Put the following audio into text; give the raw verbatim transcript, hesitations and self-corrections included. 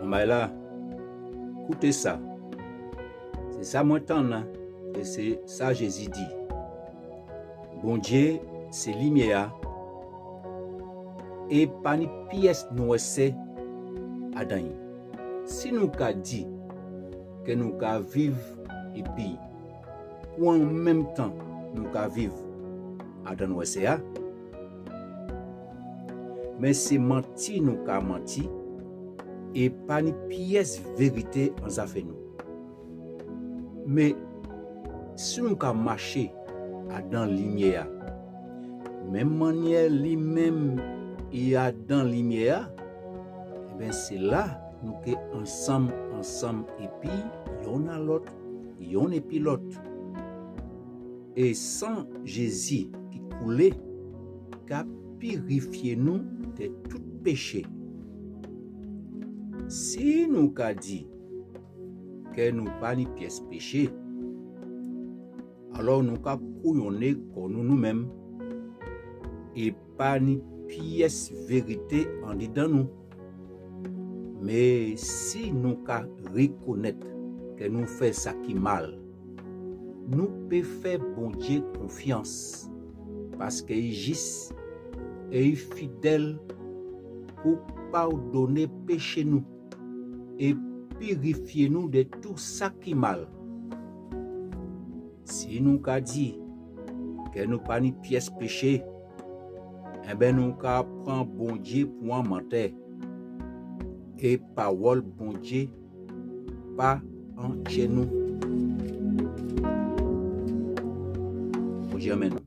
Manmay-la, kouté sa. Sé sa mwen tann, é sé sa Jézi di. Bondié sé limiè-a, é pa ni pies nwèsè adan'y. Si nou ka di ke nou ka viv épi pou an menm tan nou ka viv adan nwèsè-a, men sé manti nou ka manti, é pa ni pies vérité an zafè nou. Men si nou ka maché adan limiè-a, menm manniè li menm i adan limiè-a, ében, sé la nou ké ansanm, ansanm épi yonn a lot, yonn épi lot. É san Jézi ki koulé ka pirifié nou dè tout péché. Si nou ka di ke nou pa ni pies péché, alò nou ka kouyonné kò nou nou menm, é pa ni pies vérité andidan nou. Men si nou ka rikonnet ke nou fè sa ki mal, nou pé fè Bondié konfians, paske i jis é i fidel pou padonné péché nou é pirifié nou dè tou sa ki mal. Si nou ka di ke nou pa ni pies péché, ében, nou ka pran Bondié pou an mantè, é pawol Bondié pa an tjè nou. Bondié anmenn nou.